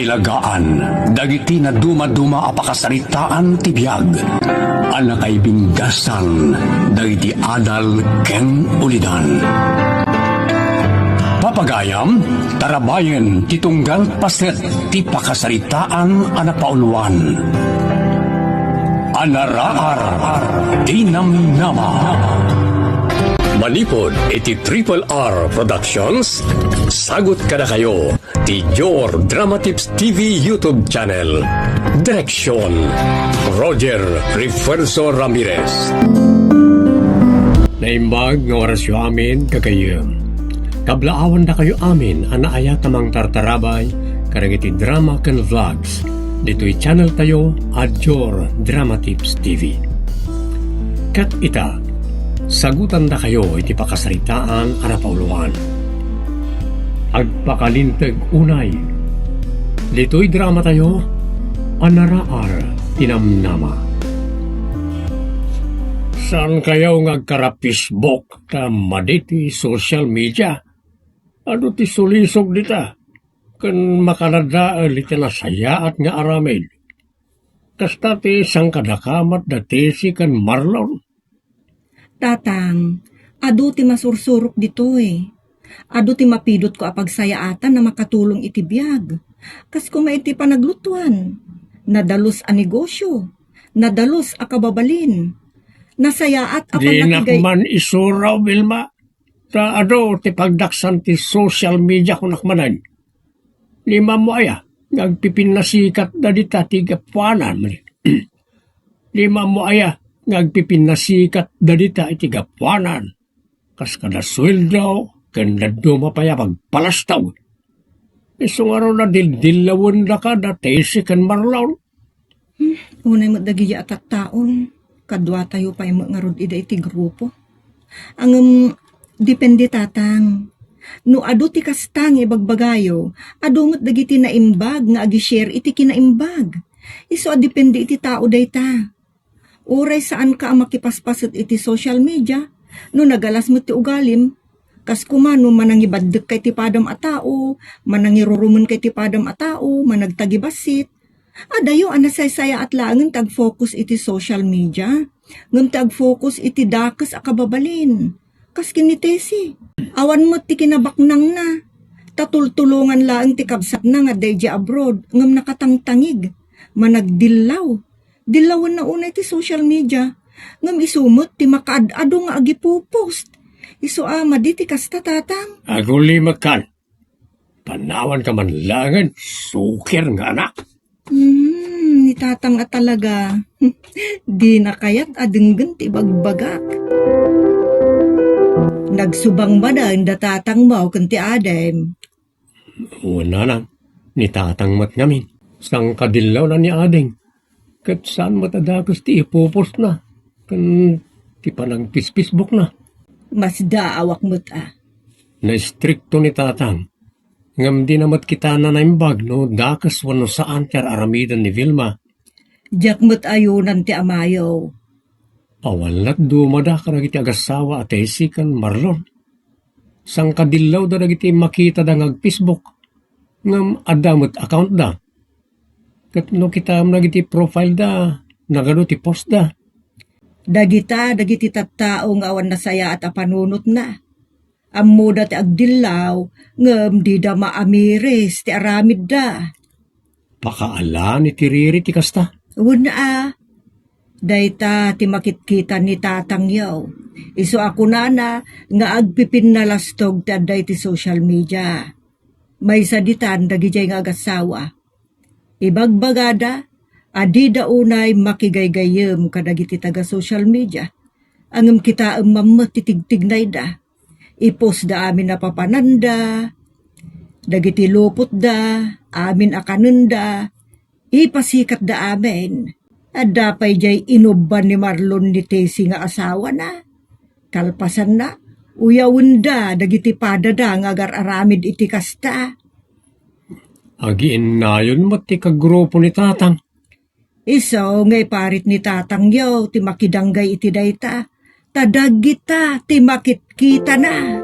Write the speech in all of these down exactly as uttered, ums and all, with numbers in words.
Ilagaan dagiti nadumaduma a pakasaritaan ti biag a nakaibindasan dagiti adal ken ulidan. Papagayam, tarabayen ti tunggal paset ti pakasaritaan a napauluan. Anaraar ti namnama. Manipud iti Triple R Productions, sagut kadakayo ti Jor Dramatips T V YouTube channel. Direksyon, Roger Refuerzo Ramirez. Naimbag nga orasyo amin, gagayyem. Kablaawandakayo amin a naayat a mangtartarabay kadagiti drama ken vlogs ditoy channel tayo a Jor Dramatips T V. Ket ita, sagutandakayo iti pakasaritaan a napauluan. Agpakalinteg unay. Ditoy drama tayo, Anaraar ti namnama. Saan kayo nga agkara-Facebook ta madi ti social media? Adu ti sulisog dita, ken makanadael iti nasayaat nga aramid. Kasta ti sangkadakamat da Tessie ken Marlon. Tatang, adu ti masursurok ditoy. Adu ti mapidutko a pagsayaatan a makatulong iti biag. Kas koma iti panaglutuan, nadalus a negosyo, nadalus a kababalin, nasayaat a Dinak panakigay- man isuro, Vilma. Ta adu ti pagdaksan ti social media kunak manen. Di maammo aya nga agpipinnasikat da dita ti gapuanan. Di maammo aya nga agpipinnasikat da dita iti gapuanan. Kas kada sueldo, ken dadduma pay a pagpalastog. Isu ngarud a dildillawendaka da Tessie ken Marlon. Hmm, unay met dagidiay a tattaon, kaduatayo pay met ngarud ida iti grupo. Ngem, depende, Tatang. No adu ti kasta nga ibagbagayo, adu met dagiti naimbag nga agi-share iti kinaimbag. Isu a depende iti tao dayta. Uray saanka a makipaspaset iti social media, no nagalas met ti ugalim, kas koma no manangibaddekka iti padam a tao, manangirurumenka iti padam a tao, managtagibassit. Adayo a nasaysayaat laengen ti agfocus iti social media, ngem ti agfocus iti dakes a kababalin. Kas ken ni Tessie, awan met ti kinabaknangna. Ta tultulongan laeng ti kabsatna nga adda idiay abroad, ngem nakatangtangig, managdillaw. Dillawenna unay ti social media, ngem isu met ti makaad-ado nga agipopost. Isu a madi ti kasta, Tatang. Agulimekkan. Panawanka man laengen, sukir nga anak. Hmm, ni Tatang a talaga. Dina kayat a denggen ti ibagbagak. Nagsubang manen da tatangmo ken ti adem. Wen, nanang, ni Tatang met ngamin. Sangkadillawna ni ading. Ket saan met a dakes ti ipopostna ken ti panagpispisbokna. Masdaawak met a. Naistrikto ni Tatang. Ngem dina met kitana naimbag no dakes wenno saan ti ar-aramiden ni Vilma. Diak met ayunan ti amayo. Awan lat dumada kadagiti agassawa a Tessie ken Marlon. Sangkadillawda dagiti makitada nga agfacebook. Ngem adda met accountda. Ket no kitaem dagiti profileda, nagadu ti postda. Dagita dagiti tattao nga awan nasayaat a panunotna. Ammoda ti agdillaw, ngem dida maamiris ti aramidda. Pakaalan iti riri ti kasta. Wen a, dayta ti makitkita ni tatangyo. Isu a kunana nga agpipinnalastog ti adda iti social media. Maysa ditan dagidiay nga agassawa. Ibagbagada a dida unay makigaygayyem kadagiti taga-social media. Ngem kitaem man met ti tigtignayda. Ipostda amin a papananda, dagiti lupotda, amin a kanenda, ipasikatda amin. Adda pay diay inubban ni Marlon ni Tessie nga asawana. Kalpasanna, uyawenda dagiti padada nga agar-aramid iti kasta. Agiinnayon met ti kagrupo ni Tatang. Isu nga iparit ni tatangyo ti makidanggay iti dayta, ta dagita ti makitkitana.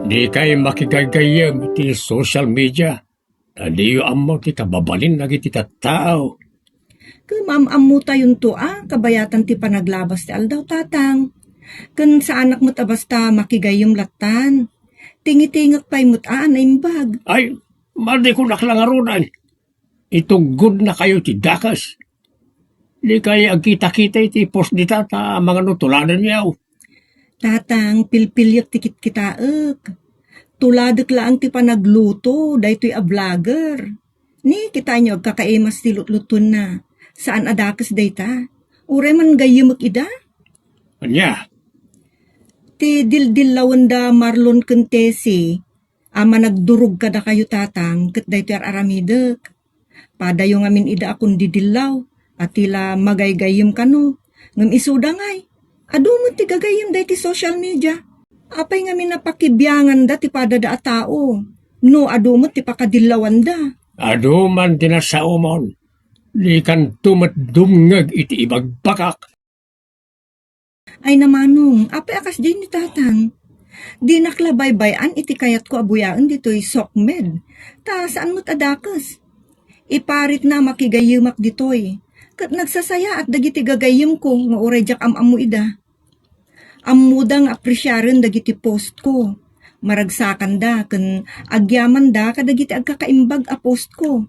Dikay makigaygayyem iti social media. Ta diyo ammo ti kababalin dagiti tattao. Ket maam-ammotayonto a kabayatan ti panaglabas ti aldaw, Tatang. Ken saanak met a basta makigayyem lattan. Tingitingek pay met a naimbag. Ay, madikunak la ngaruden. Ituggodnakayo ti dakes. Dikay agkita-kita iti post dita ta mangano tuladenyo. Tatang, pilpiliek ti kitkitaek. Tuladek laeng ti panagluto daytoy a vlogger. Ni, kitaenyo, agkakaimas ti lutlutuenna. Saan a dakes dayta. Uray man gayyemek ida. Ania? Ti dildillawenda Marlon ken Tessie a managdurog kadakayo, Tatang, ket daytoy ar-aramidek. Padayo ngamin ida a kundidillaw, a ti la magaygayyem kano, ngem isuda ngay, adu met ti gagayyem daytoy social media. Apay ngamin a pakibianganda ti padada a tao, no adu met ti pakadillawanda? Adu man ti nasaomon, dikanto met dumngeg iti ibagbagak. Ay, Manong, apay a kasdiay ni Tatang? Dinak la baybay-an iti kayatko a buyaen ditoy SOCMED, ta saan met a dakes. Iparitna a makigayyemak ditoy, ket nagsasayaat dagiti gagayyemko nga uray diak am-ammo ida. Ammoda nga apresiaren dagiti postko. Maragsakanda ken agyamanda kadagiti agkakaimbag a postko.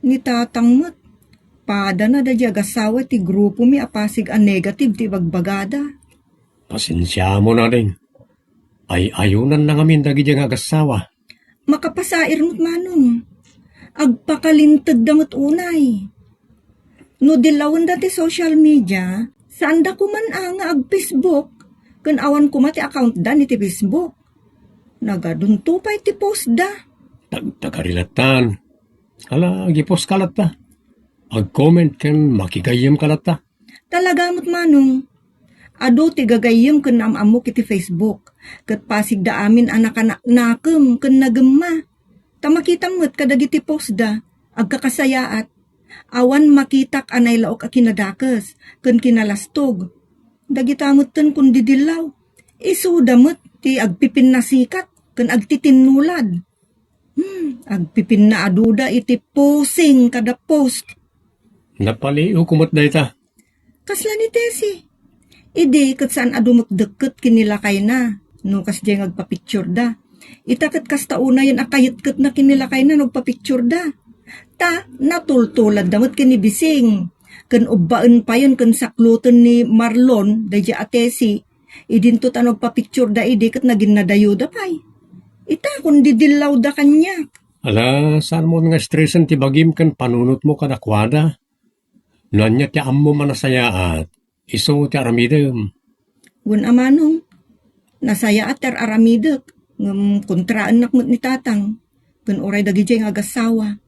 Ni Tatang met, padana daydi agassawa ti grupomi a pasig a negative ti ibagbagada. Pasensiamon, ading. Ay-ayonanna ngamin dagidi nga agassawa. Makapasair met, Manong. Agpakalintegda met unay. No dillawenda ti social media, saanda koman a nga ag-Facebook, ken awan koma ti accountda iti Facebook. Nagadunto pay ti postda. Tagtagari lattan. Ala, agipost ka latta. Ag-comment ken makigayyem ka latta. Talaga met, Manong. Adu ti gagayyem ken naam-ammok iti Facebook, ket pasigda amin a nakanaknakem ken nagemma. Ta makitam met kadagiti postda, agkakasayaat. Awan makitak a nailaok a kinadakes ken kinalastog. Dagita metten kundidillaw. Isuda met ti agpipinnasikat ken agtitinnulad. Hmm, agpipinna a duda iti posing kada post. Napaliwko met dayta. Kasla ni Tessie. Idi ket saan a dumekdekket ken ni lakayna, no kasdiay nga agpapictureda. Ita ket kasta unayen a kayetketna ken ni lakayna no agpapictureda. Ta, natultuladda met ken ni Bising. Ken ubbaen payen ken sakloten ni Marlon, daydi a Tessie, idinto ta no agpapictureda idi ket naginnadayoda pay. Ita, kundidillawda kaniak. Ala, saanmon nga stresen ti bagim ken panunotmo kadakuada? No ania ti ammom a nasayaat, isu ti aramidem. Wen a Manong, nasayaat ti ar-aramidek, ngem kontraennak met ni Tatang, ken uray dagidiay nga agassawa.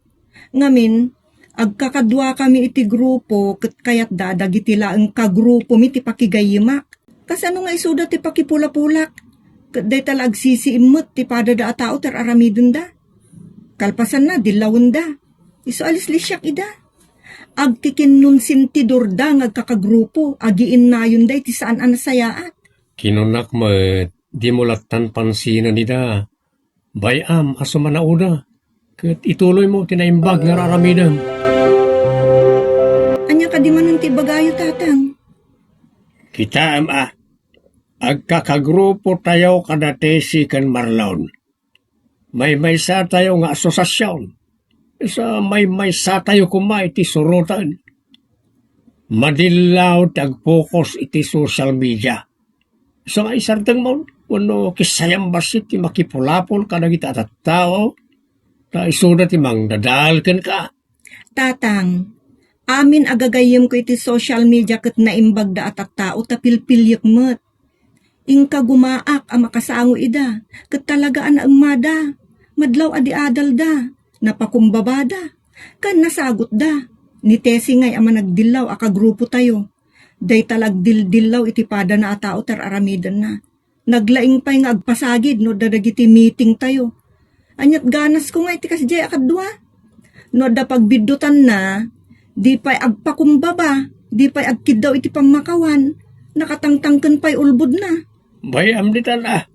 Ngamin, agkakaduakami iti grupo ket kayatda dagiti laeng kagrupomi ti pakigayyemak. Kasano nga isuda ti pakipulapulak? Ket dayta la agsisiim met ti padada a tao ti ar-aramidenda. Kalpasanna, dillawenda. Isu a lislisiak ida. Agkikinnonsentidorda nga agkakagrupo, agiinnayonda iti saan a nasayaat. Kinunak met, dimo lattan pansinen ida. Bay-am a sumanauda, ket ituloymo ti naimbag nga ar-aramidem. Ania kadi manen ti ibagayo, Tatang? Kitaem a, agkakagrupotayo kada Tessie ken Marlon. Maymaysatayo nga asosiasion. Isu a maymaysatayo koma iti suroten. Madillaw ti agpokus iti social media. Isu nga isardengmo, wenno kisayam bassit ti makipulapol kadagiti a tattao, ta isuda ti mangdadael kenka. Tatang, amin a gagayyemko iti social media ket naimbagda a tattao ta pilpiliek met. Inka gumaak a makasango ida, ket talaga a naemmada. Madlaw a di adalda, napakumbabada, ken nasagutda. Ni Tessie ngay a managdillaw a kagrupotayo. Dayta la agdildillaw iti padana a tao ti ar-aramidenna. Naglaing pay nga agpasagid no adda dagiti meeting tayo. Aniat ganasko nga iti kasdiay a kadua? No adda pagbiddutanna, di pay agpakumbaba, di pay agkiddaw iti pammakawan, nakatangtangken pay ulbodna. Bay-am ditan a,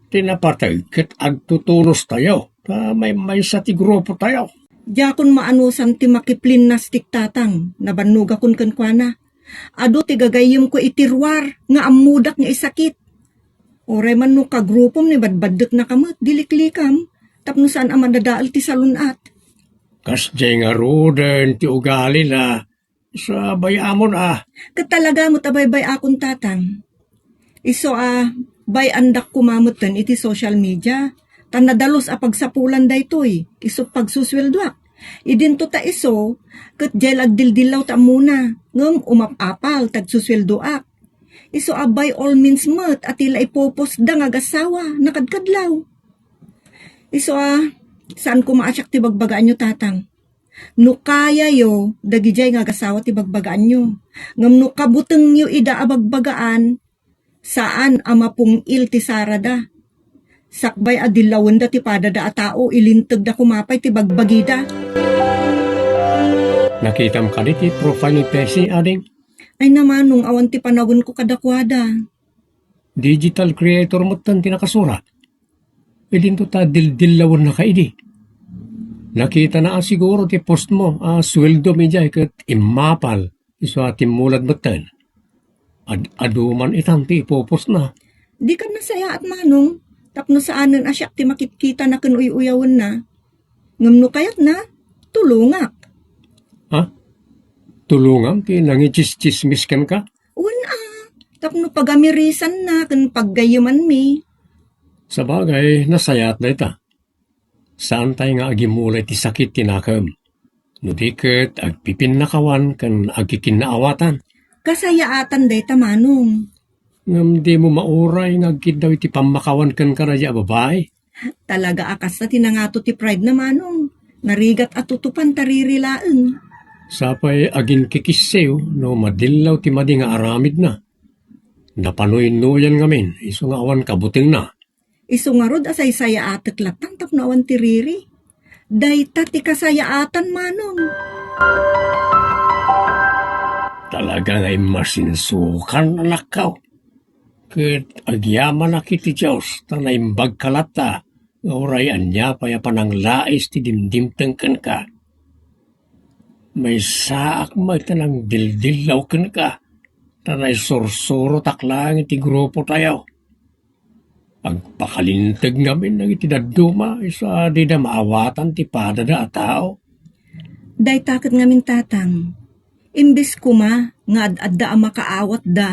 ti napateg ket agtutunos tayo. Ta maymaysa ti grupotayo. Diakon maanusan ti makiplinnas ti tatang, nabannogakon kenkuana. Adu ti gagayyemko iti ruar nga ammodak nga isakit. Uray man no kagrupom ni badbaddeknaka met, di liklikam, tapno saan a madadael ti salun-at. Kasdiay ngaruden ti ugalina, sa bay-amon a. Ket talaga met a baybay-akon, tatang. Isu a bay-andak koma metten iti social media, ta nadalus a pagsapulan daytoy, isu pagsusueldoak. Idinto ta isu, ket diay la agdildillaw ta ammona, ngem umap-apal ta agsusueldoak. Isu a by all means met a ti la ipopostda nga agassawa, nakadkadlaw. Isu a, saan koma a siak ti bagbagaanyo, tatang. No kayayo, dagidiay nga agassawa ti bagbagaanyo. Ngem no kabutengyo ida a bagbagaan, saan a mapung-il ti sarada. Sakbay a dillawenda ti padada a tao, ilintegda koma pay ti bagbagida. Nakitam kadi ti profile ni Tessie, ading? Ay, namanong, awan ti panawenko kadakuada. Digital creator metten ti nakasurat. Idinto ta dildillawennaka idi. Nakitana a siguro ti postmo a sueldom idiay ket immapal isu a timmulad metten. Ad-, adu man itan ti ipopostna. Dikan nasayaat, manong, tapno saanen a siak ti makitkitana ken uy-uyawenna. Ngem no kayatna, tulongak. Ha? Tulongam ti nangitsismis kenka? Wen a, tapno pagamirisanna ken paggayyemanmi. Sabagay, nasayaat dayta. Saantay nga agimulay ti sakit ti nakem. No di ket, agpipinnakawan ken agkikinnaawatan. Kasayaatan dayta, manong. Ngem dimo mauray nga agkiddaw iti pammakawan kenka daydiay a babai? Talaga a kasta ti nangato ti pride na, manong. Narigat a tutupan ta riri laeng. Sapay aginkikissew no madillaw ti madi nga aramidna. Napanuynuyan ngamin, isu nga awan kabutengna. Isu ngarud a saysayaatek latta tapno awan ti riri. Dayta ti kasayaatan, manong. Talaga nga immasinsukan, anakko. Ket agyamanak iti Dios ta naimbagka latta nga uray ania pay a pananglais ti dimdimteng kenka. Maysaak met a nangdildillaw kenka ta naisursurotak laeng iti grupotayo. Agpakalinteg ngamin dagiti dadduma isu a dida maawatan ti padada a tao. Dayta ket ngamin, tatang. Imbes koma nga ad-adda a makaawatda,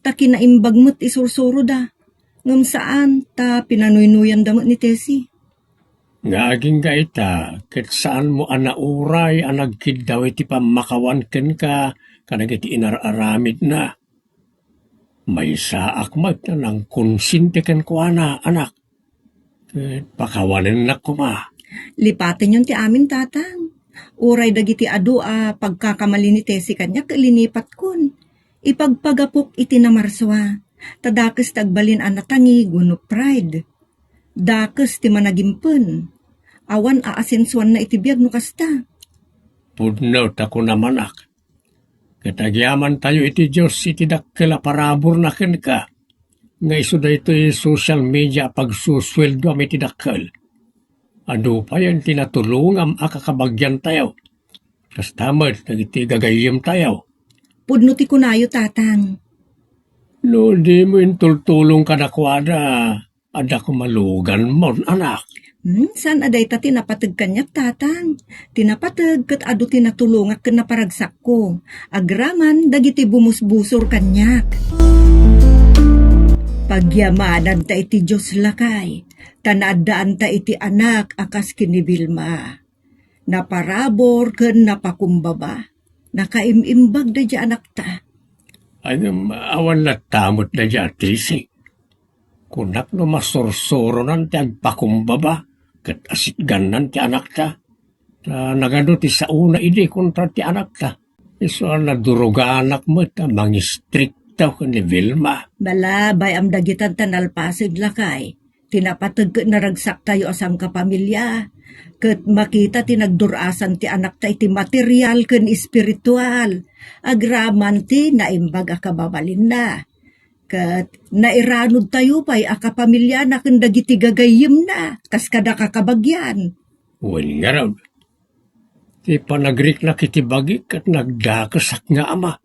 ta kinaimbag met isursuroda. Ngem saan, ta pinanuynuyanda met ni Tessie. Nga agingga ita, ket saanmo a nauray a nagkiddaw iti pammakawan kenka kadagiti inar-aramidna. Maysaak met a nangkonsinti kenkuana, anak. Ket pakawanennak koma. Lipatenyon ti amin, tatang. Uray dagiti adu a pagkakamali ni Tessie kaniak, linipatkon. Ipagpagapok iti namarsua, ta dakes ti agbalin a natangig wenno pride. Dakes ti managimpen. Awan a asensuanna iti biag no kasta. Pudno ta kunam, anak. Ket agyamantayo iti Dios iti dakkel a paraburna kenka. Nga isu daytoy social media a pagsusueldoam iti dakkel. Adu payen ti natulongam a kakabagiantayo. Kasta met dagiti gagayyemtayo. Pudno ti kunayo, tatang. No dimo intultulong kadakuada, adda koma luganmon, anak. Hmm, saan a dayta ti napateg kaniak, tatang? Ti napateg ket adu ti natulongak ken naparagsakko. Agraman dagiti bumusbusor kaniak. Pagyamananta iti Dios, lakay, ta naaddaanta iti anak a kas ken ni Vilma. Naparabur ken napakumbaba. Nakaim-imbag daydiay anakta. Ngem awan latta met daydiay a Tessie. Kunak no masursuronan ti agpakumbaba ket asitgannan ti anakta. Ta nagadu ti saona idi kontra ti anakta. Isu a naduruganak met a mangistrikto ken ni Vilma. Bala, bay-am dagitan ta nalpasen, lakay. Ti napateg ket naragsaktayo a sangkapamilia, ket makita ti nagdur-asan ti anakta iti material ken espiritual. Agraman ti naimbag a kababalinna. Ket nairanudtayo pay a kapamiliana ken dagiti gagayyemna, kas kada kakabagian. Wen ngarud, ti panagriknak iti bagik ket nagdakesak nga ama,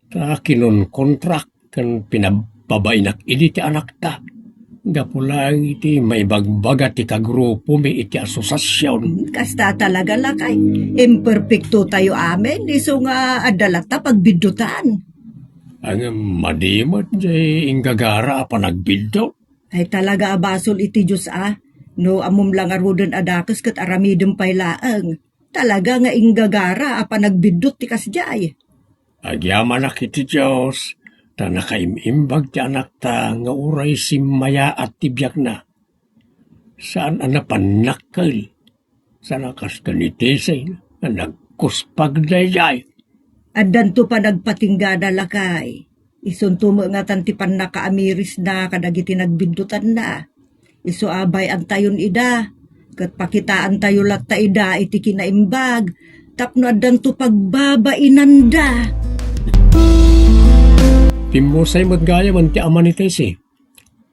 ta kinunkontrak ken pinababainak idi ti anakta. Gapu laeng iti maibagbaga ti kagrupomi iti asosasion. Hmm, kasta talaga, lakay. Imperpektotayo amin, isu nga adda latta pagbiddutan. Ngem madi met jay inggagara a panagbiddut. Ay, talaga a basol iti Dios a, no ammom la ngaruden a dakes ket aramidem pay laeng. Talaga nga inggagara a panagbiddut ti kasdiay. Agyamanak iti Dios, ta nakaim-imbag ti anakta nga uray simmayaat ti biagna. Saan a napannakkel. Saan a kas ken ni Tessie nga nagkuspag daydiay. Addanto panagpatinggada, lakay. Isunto met ngatan ti pannakaamirisna kadagiti nagbiddutanna. Isu a bay-antayon ida, ket pakitaantayo latta ida iti kinaimbag, tapno addanto pagbabainanda. Timmusay met gayam ti ama ni Tessie.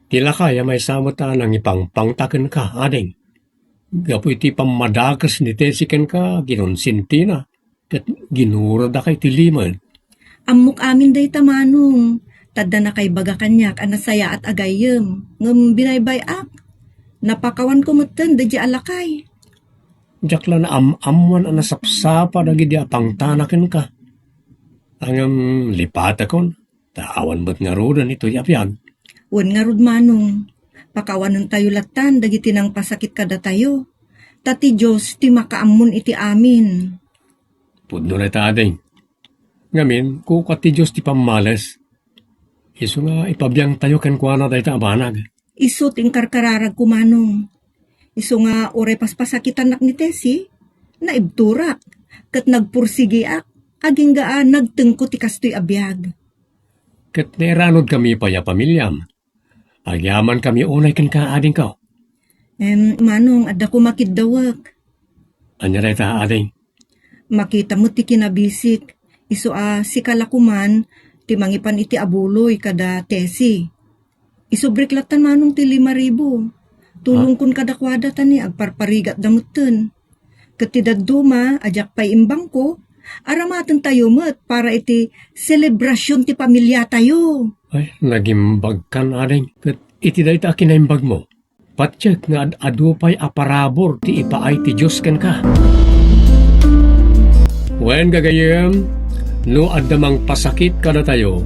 Ti lakay a maysa met a nangipangpangta kenka, ading. Gapu iti pammadakes ni Tessie kenka, kinonsentina, ket ginurada kay ti limed. Ammok amin dayta, Manong. Tadda nakaibaga kaniak a nasayaat a gayyem, ngem binaybay-ak. Napakawanko metten daydi a lakay. Diak la naam-ammoan a nasapsapa dagidi a pangtana kenka. Ngem lipatekon, ta awan met ngaruden itoy a biag. Wen ngarud, Manong, pakawanentayo lattan dagiti nangpasakit kadatayo. Ta ti Dios ti makaammon iti amin. Pudno dayta, ading. Ngamin, kukua ti Dios ti pammales. Isu nga ipabiangtayo kenkuana dayta a banag. Isu ti inkarkararagko, Manong. Isu nga uray paspasakitanak ni Tessie, naibturak, ket nagpursigiak, agingga a nagtengko ti kastoy a biag. Ket nairanudkami pay a pamiliam. Agyamankami unay kenka, adingko. Em, Manong, adda koma kiddawek. Ania dayta, ading? Makita met ti kinabisik. Isu a sika la koman ti mangipan iti abuloy kada Tessie. Isubrik lattan, Manong, ti lima ribu. Tulongkon kadakuada ta ni agparparigatda metten. Ket ti dadduma a diak pay imbangko, aramatentayo met para iti selebrasion ti pamiliatayo. Ay, nagimbagkan, ading. Ket iti dayta a kinaimbagmo, patiek nga ad-adu pay a parabur ti ipaay ti Dios kenka. Wen, gagayyem, no adda mangpasakit kadatayo,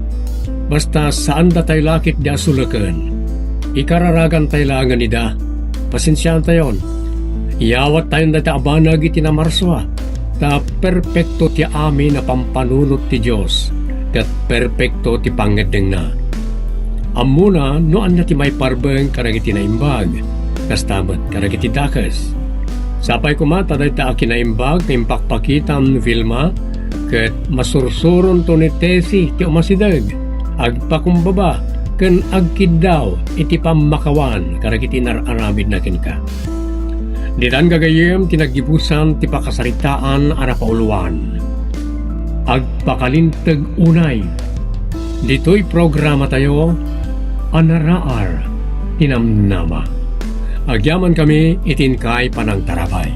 basta saandatayo la ketdi a suleken, ikararagantay laengen ida. Pasensiaentayon. Iyawattayon dayta a banag iti namarsua, ta perpekto ti amin a pampanunot ti Dios, ket perpekto ti pangngeddengna. Ammona no ania ti maiparbeng kadagiti naimbag, kasta met kadagiti dakes. Sapay koma ta dayta a kinaimbag nga impakpakitam, Vilma, ket masursuronto ni Tessie ti umasideg, agpakumbaba, ken agkiddaw iti pammakawan kadagiti inar-aramidna kenka. Ditan, gagayyem, ti naggibusan ti pakasaritaan a napauluan. Agpakalinteg unay ditoy programatayo a Naraar ti Namnama. Agyamankami iti inkay panangtarabay.